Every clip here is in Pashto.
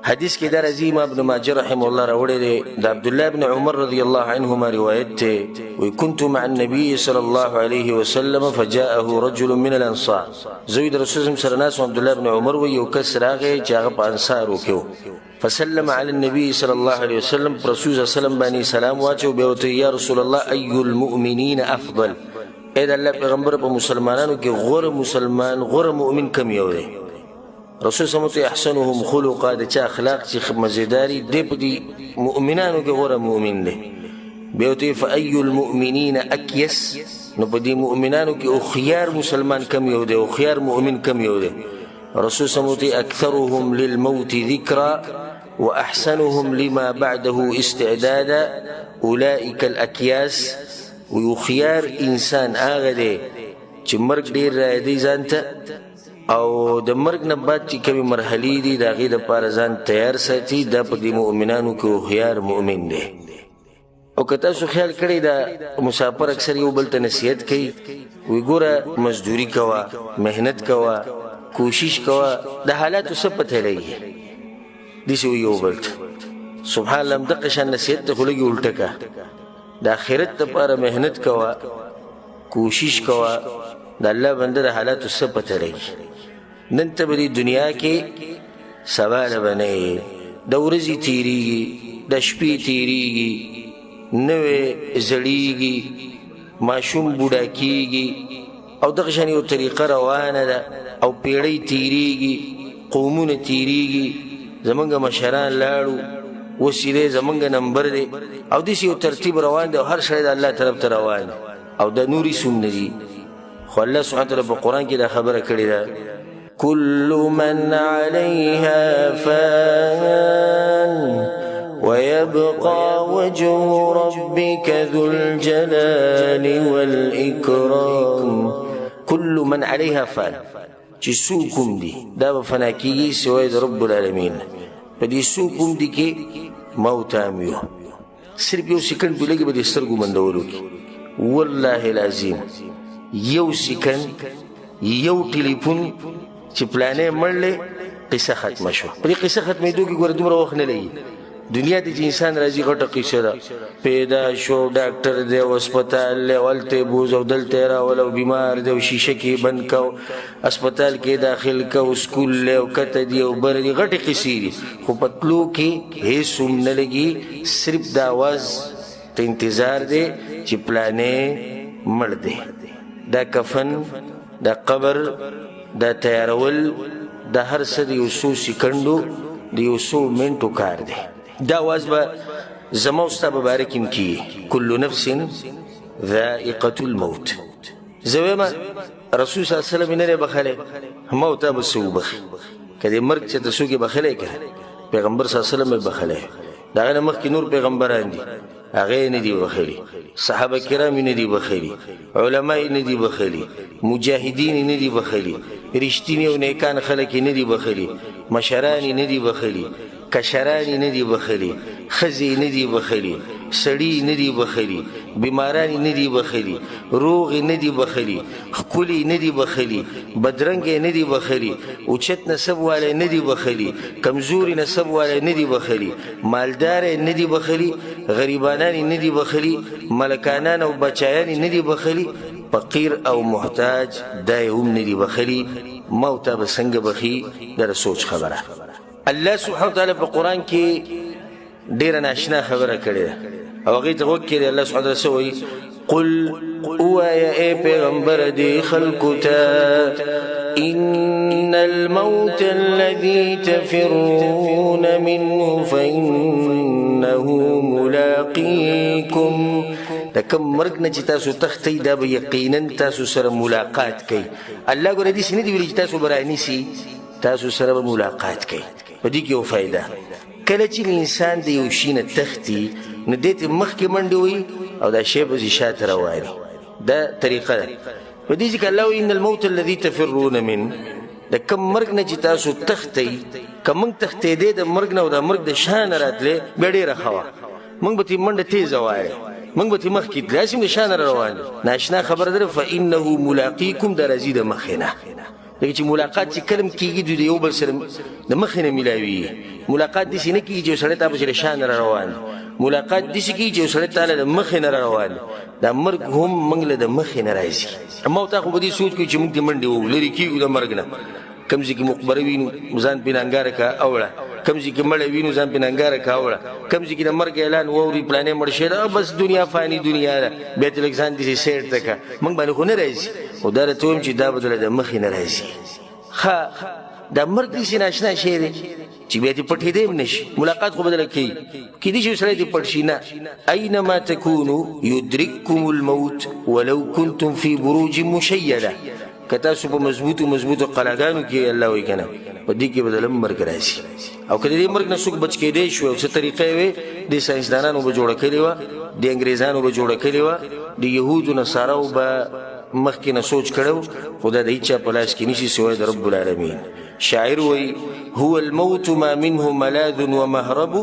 حدیث کې دا راځي، امام ابن ماجه رحمه الله راوړی دی، د عبد الله بن عمر رضی الله عنهما روایت دی، وی كنت مع النبي صلى الله عليه وسلم فجاءه رجل من الانصار. زوی د رسول الله سره ناس عبد الله بن عمر وی یو کس راغی چې هغه په انصارو کې و، فسلم على النبي صلى الله عليه وسلم، پر رسول الله صلی الله علیه وسلم باندې سلام واچو، بیا ورته یا رسول الله ای المؤمنین افضل، ای د الله پیغمبر په مسلمانانو کې غوره مسلمان غوره مؤمن کم یو دی؟ رسول صلی الله علیه احسنهم خلقا، د چا اخلاق چې مزیداری دی په دې مؤمنانو کې غوره مؤمن دی. بیا ورته فأي المؤمنین اکیس، نو په دې مؤمنانو کې هوښیار مسلمان کم یو دی، هوښیار مؤمن کم یو دی؟ رسول صلی الله علیه اکثرهم للموت ذکرا واحسنهم لما بعده استعدادا اولئک الاکیاس. هوښیار انسان هغه دی چې مرګ ډېر رایادوي ځان ته، او د مرګ نه بعد چې کومې مرحلې دي د هغې دپاره ځان تیار ساتي، دا په دې مؤمنانو کې هوښیار مؤمن دی. او که تاسو خیال کړی دا مسافر اکثر یو بل ته نصیحت کوي، وی ګوره مزدوري کوه، محنت کوه، کوشش کوه، د حالاتو څه پته لګي، داسې وایي یو بل ته. سبحان الله، همدغه شان نصیحت ته خو لږ الټه که، د آخرت دپاره محنت کوه، کوشش کوه، د الله بنده د حالاتو څه پته لګي. نن ته به دې دنیا کې سبا له به نه یې، د ورځې تېرېږي، د شپې تېرېږي، نوی زړېږي، ماشوم بوډا کېږي، او دغه شان یو طریقه روانه ده، او پیړۍ تېرېږي، قومونه تېرېږي، زمونږ مشران لاړو، اوس چې دی زمونږ نمبر دی، او داسې یو ترتیب روان دی، او هر سړی د الله طرف ته روان دی، او دا نورې څه هم نه دي. خو الله سبحانه وتعالی په قرآن کې دا خبره کړې ده، كل من عليها فان ويبقى وجه ربك ذو الجلال والإكرام. كل من عليها فان، چې څوک هم دي دا به فنا کېږي سوای د رب العالمین. په دې څوک هم دي کې موت هم یو، صرف یو سیکنډ په لګي به د سترګو بندولو کې، والله العظیم یو سیکنډ یو ټلیفون چې پلانې مړلې قصه ختمه شوه. په دې قصه ختمېدو کې ګوره دومره وخت نه لګي. دنیا ته چې انسان راځي غټه قصه ده، پیدا شو، ډاکټر دی او هسپتال دی، او هلته یې بوځه او دلته یې راوله، او بیمار دی او شیشه کې یې بند که او هسپتال کې یې داخل که او سکول دی او کته دی او بره دي، غټې قصې دي. خو په تلو کې هېڅ هم نه لګي، صرف د اواز ته انتظار دی چې پلانې مړ دی. دا کفن، دا قبر، دا تیارول، دا هر څه د یو څو سیکنډو، د یو څو منټو کار دی. دا اواز به زما او ستا په باره کې هم کېږي، کل نفس ذائقة الموت. زه وایم رسول صلی الله علیه وسلم یې نه دی بخښلی، ما او تا به څه وبخښي؟ که دې مرګ چې ته څوک یې بخښلی که پیغمبر صلی الله علیه وسلم یې بخښلی، د هغې نه مخکې نور پیغمبران دي هغه یې نه دي بخښلي، صحابه کرام یې نه دي بخښلي، علما یې نه دي بخښلي، مجاهدین یې نه دي بخښلي، رښتیني او نیکان خلک یې نه دي بخښلي، مشران یې نه دي بخښلي، کشران یې نه دي بخښلي، ښځې یې نه دي بخښلي، سړي یې نه دي بخښلي، بیماران یې نه دي بخښلي، روغ یې نه دي بخښلي، ښکلي یې نه دي بخښلي، بدرنګ یې نه دي بخښلي، اوچت نسب والا یې نه دي بخښلي، کمزوري نسب والا یې نه دي بخښلي، مالدار یې نه دي بخښلي، غریبانان یې نه دي بخښلي، ملکانان او بچایان یې نه دي بخښلي، فقیر او محتاج دا یې هم نه دي بخښلي، ما او تا به څنګه بخښي؟ دا د سوچ خبره. الله سبحانه وتعالی په قرآن کې ډېره ناشنا خبره کړې ده، او هغې ته غوږ کړي. الله سبحانه وتعالی څه وایي؟ قل، ووایه ای پیغمبر دې خلکو ته، إن الموت الذي تفرون منه فإنه ملاقيكم. د کوم مرګ نه چې تاسو تښتئ دا به یقینا تاسو سره ملاقات کوي. الله ګوره داسې نه دي ویلي چې تاسو به رانیسي، تاسو سره به ملاقات کوي. په دې کې یو فایده، کله چې انسان د یو شي نه تښتي نو دې ته مخکې منډې وهي او دا شی به شاته رواني، دا طریقه ده. په دې ځکه الله وایي ان الموت الذي تفرون من، د کوم مرګ نه چې تاسو تښتئ، که موږ تښتېدې د مرګ نه او د مرګ د شا نه راتلې بیا ډېره ښه وه، موږ به ترې منډه تېزه وایې، موږ به ترې مخکې تلې، هسې هم د شا نه روان دي. ناشنا خبره ده، فانه ملاقیکم، دا راځي د مخې نه. لکه چې ملاقات چې کلم کېږي، دوی د یو بل سره د مخې نه میلاوي. ملاقات داسې نه کېږي چې یو سړی تا پسې له شا نه را روان، ملاقات داسې کېږي چې یو سړی تا له د مخې نه را روان. دا مرګ هم موږ له د مخې نه راځي. ما او تا خو به دې سوچ کوو چې موږ دې منډې وهو، لرې کېږو د مرګ نه. کوم ځای کې مقبره وینو ځان پې ننګاره که اوړه، کوم ځای کې مړی وینو ځان پې ننګاره که اوړه، کوم ځای کې د مرګ اعلان واوري پلانې مړ شوی ده، بس دنیا فاني دنیا ده، بیا ته لږ ځان داسې سیټ ته که موږ باندې خو نه راځي. خو دا راته وایم چې دا به درله د مخې نه راځي. ښه، دا مرګ داسې ناشنا شی دی چې بیا دې پټېدی هم نه شي. ملاقات خو به درله کوي، کېدای شي سړی دې پټ شي نه. اینما تکونو یدرککم الموت ولو کنتم فی بروج مشیده. که تاسو په مضبوطو مضبوطو قلاګانو کې، الله وایي که نه، په دې کې به د لم مرګ راځي. او که د دې مرګ نه څوک بچ کېدی شو او څه طریقه یې وي، دې ساینسدانانو به جوړه کړې وه، دې انګریزانو به جوړه کړې وه، د یهودو نصاراو به مخکې نه سوچ کړی، خو دا د هیچا په لاس کې نشي سوای د رب العالمین. شاعر وی: هو الموت ما منه ملاذ ومهرب،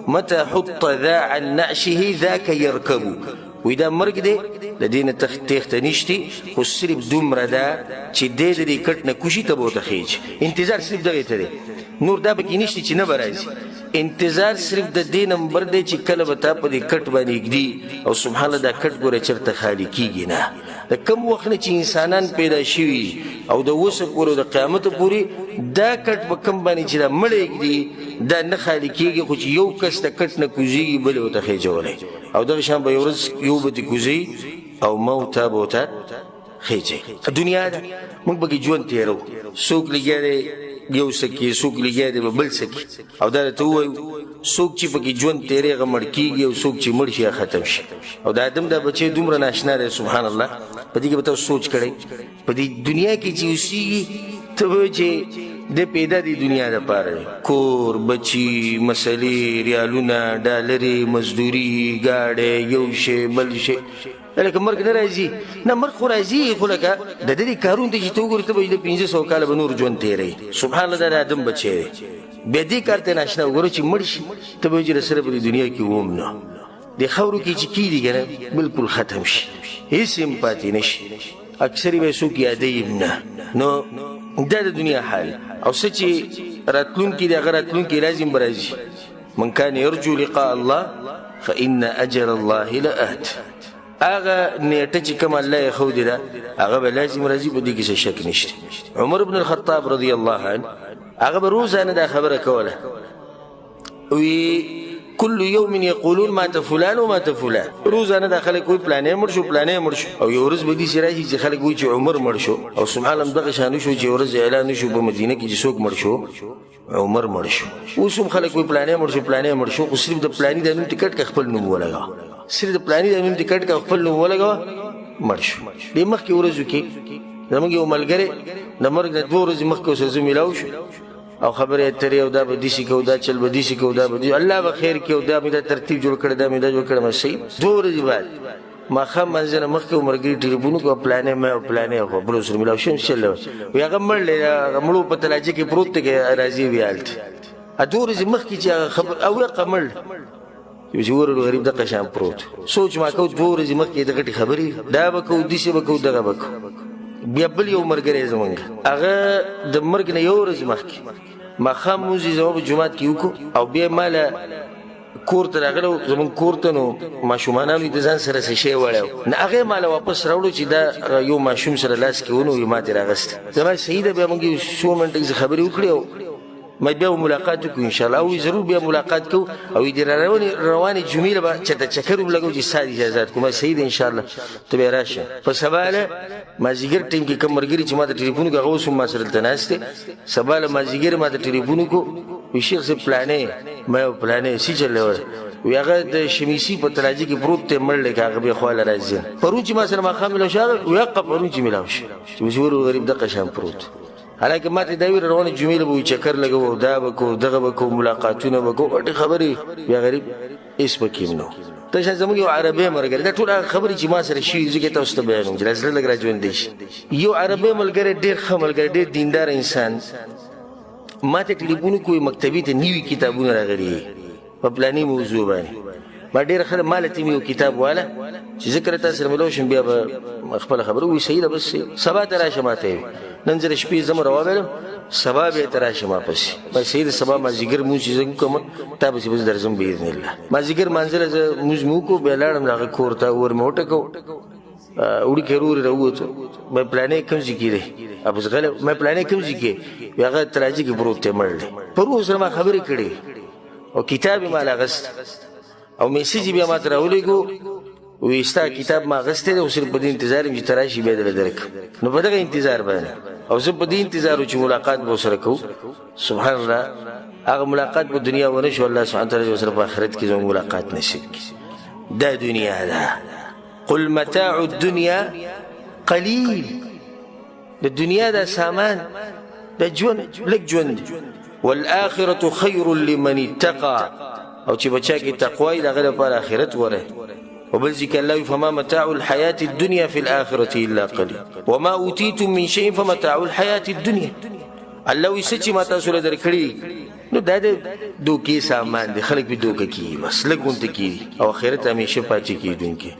متى حط ذا عن نعشه ذاك يركب. وی دا مرګ دی، د دې نه تېښته نشتي، خو صرف دومره ده چې دی د دې کټ نه کوشي ته به ورته خېژي. انتظار صرف دغې ته دی، نور دا پکې نشته چې نه به راځي. انتظار صرف د دې نمبر دی چې کله به تا په دې کټ باندې ږدي. او سبحان الله، دا کټ ګوره چېرته خالي کېږي نه. د کم وخت نه چې انسانان پیدا شوي او د اوسه پورې، د قیامت پورې، دا کټ په کم باندې چې دا مړی ږدي دا نه خالي کېږي. خو چې یو کس د کټ نه کوزېږي بل یې ورته خېژولی، او دغه شان به یو ورځ یو به ترې کوزوي او ما او تا به ورته خېژوي. دنیا ده، موږ به کې ژوند تېرو. څوک لګیا دی یو څه کې، څوک لګیا دی به بل څه کې. او دا راته ووایو، څوک چې پکې ژوند تېرې هغه مړ کېږي، او څوک چې مړ شي هغه ختم شي. او د آدم دا بچی دومره ناشنا دی، سبحان الله. په دې کې به تاسو سوچ کړئ، په دې دنیا کې چې اوسېږي، ته به چې د پیدا دی دنیا دپاره دی، کور، بچي، مسلې، ریالونه، ډالرې، مزدوري، ګاډی، یو شی بل شی. لکه مرګ نه راځي؟ نه، مرګ خو راځي، خو لکه د دې کارونو ته چې ته وګورې، ته به د 500 کاله به نور ژوند تېروي. سبحان الله، دا د آدم بچی دی، بیا دې کار ته ناشنا وګوره چې مړ شي، ته به چې سره په دې دنیا کې ووم نه، د خاورو کې چې کېږي که نه بالکل ختم شي، هېڅ هم پاتې نه شي، اکثرې به یې څوک یادوي هم نه. نو دا د دنیا حال، او څه چې راتلونکي دی هغه راتلونکي لازم به راځي. من كان يرجو لقاء الله فإن أجل الله لآت. هغه نیټه چې کوم الله یې ښودې ده هغه به لازم راځي، په دې کې څه شک نشته. عمر بن الخطاب رضی الله عنه هغه به روزانه دا خبره کوله، وی كل يوم يقولون مات فلان ومات فلان. روزانه دا خلک وایي پلانې مړ شو، پلانې مړ شو، او یو ورځ به داسې راشي چې خلک وایي چې عمر مړ شو. او سبحان الله، دغه شان شو چې ورځ اعلان شو په مدینه کې چې څوک مړ شو، عمر مړ شو. اوس هم خلک وایي پلانې مړ شو، پلانې مړ شو، خو صرف د پلاني د نوم ټکټ که خپل نوم ولګوه، صرف د پلاني د نوم ټکټ که خپل نوم ولګوه، مړ شو. دې مخکې ورځو کې زموږ یو ملګری د مرګ نه 2 ورځې مخکې ورسره زه میلاو شو، او خبرې اترې، او دا به داسې کوو، دا چل به داسې کوو، دا به داسې، الله به خیر کړي، او دا مې دا ترتیب جوړ کړی، دا مې دا جوړ کړی. ما صحیح 2 ورځې بعد ماښام لمانځه نه مخکې ملګري ټلیفون وکړ، پلانې مې او پلانې خو بل سره ملاو شوم، چل وی هغه مړ دی، هغه مړو په تلاجه کې پروت دی، که راځي وي هلته. 2 ورځې مخکې چې هغه خبر او هغه مړ چې ورور غریب دغه شان پروت. سوچ ما کو 2 ورځې مخکې د غټې خبرې، دا به کوو، داسې به کوو، دغه به کوو. بیا بل یو ملګری زمونږ هغه د مرګ نه یو ورځ مخکې ماښام لمونځ یې زما په جومات کې وکړو، او بیا ما له کور ته راغلی و، زمونږ کور ته، نو ماشومانانو یې د ځان سره څه شی وړی و، نو هغه یې ما له واپس راوړو چې دا یو ماشوم سره لاس کې ونو، ما ترې راغستی. زما صحیح ده. بیا مونږ یو څو منټه کې خبرې وکړې او ما بیا ملاقات وکړو ان شاء الله، او ضرور بیا ملاقات کوو، او د روانې جمعې له به چېرته چکر هم لګوو چې ستا اجازات کوم. صحیح ده، ان شاء الله ته بیا راشه. په سبا له مازدیګر ټایم کې کوم ملګري چې ما ته ټلیفون وکړ، هغه اوس هم ما سره دلته ناست دی. سبا له مازدیګر ما ته ټلیفون وکړو، وی شیخ صاحب پلانې، ما یو پلانې څه چل دی؟ وی هغه د شمیسي په تلاجي کې پروت دی، مړ دی، که هغه بیا خواله راځي. پرون چې ما سره ماښام ملاو شو، هغه وی هغه پرون چې ملاو شو چې ورور غریب دقه شان پروت. حالانکه ما ته دا ویل روانې جمعې له به وي چکر لګوو، دا به کوو، دغه به کوو، ملاقاتونه به کوو، غټې خبرې، بیا غریب هېڅ پکې هم نه وو. ته شان زموږ یو عربی ملګری، دا ټول هغه خبرې چې ما سره شوي ځکه تاسو ته بیانوم چې زړه لږ راژوندی شي. یو عربی ملګری، ډېر ښه ملګری، ډېر دیندار انسان، ما ته ټلیفون وکړو، مکتبې ته نوي کتابونه راغلي په پلاني موضوع باندې. ما ډېر ښه مال ته یو کتاب واله چې ذکر تاسو سره ملو شم، بیا به خپل خبره وي. صحیح ده، بس سبا ته راشه. ماته نن زه شپې زم راوبلم، سبا به ته راشه ما پسې. بس صحیح ده، سبا ما ذکر مونږ چې زه کوم تا پسې بس درځم باذن الله. ما ذکر منزل زه مونږ مو کو، بیا لاړم هغه کور ته، ور مې وټکو، وړي کې راووتو. مې پلانې کوم ځای کې دی؟ ابو زغله مې پلانې کوم ځای کې؟ هغه تراجي کې پروت دی، مړ دی. پرون سره ما خبرې کړې او کتاب یې ما لاغست او میسج بیا ما ته راولېږو، وی ستا کتاب ما اخیستی دی او صرف په دې انتظار یم چې ته راشي بیا درله درکړم. نو په دغه انتظار باندې او زه په دې انتظار چې ملاقات به سره کوو. سبحان الله، هغه ملاقات په دنیا ونه شو، الله سبحانه وتعالی سره په آخرت کې زموږ ملاقات نصیب کړي. دا دنیا ده. قل متاع الدنيا قليل، د دنیا دا سامان د ژوند لږ ژوند دی. والآخرة خير لمن اتقى، او چې بچا کې تقوا وي د هغه لپاره آخرت غوره. وبل ذکر الله فما متاع الحياة الدنيا في الآخرة إلا قليل وما أوتيتم من شيء فمتاع الحياة الدنيا. الله وی چې ما تاسو له درکړي نو دا د دوکې سامان دی، خلک به دوکه کیږي، بس لږ غونته کیږي او آخرت همیشه پاتې کیدونکی.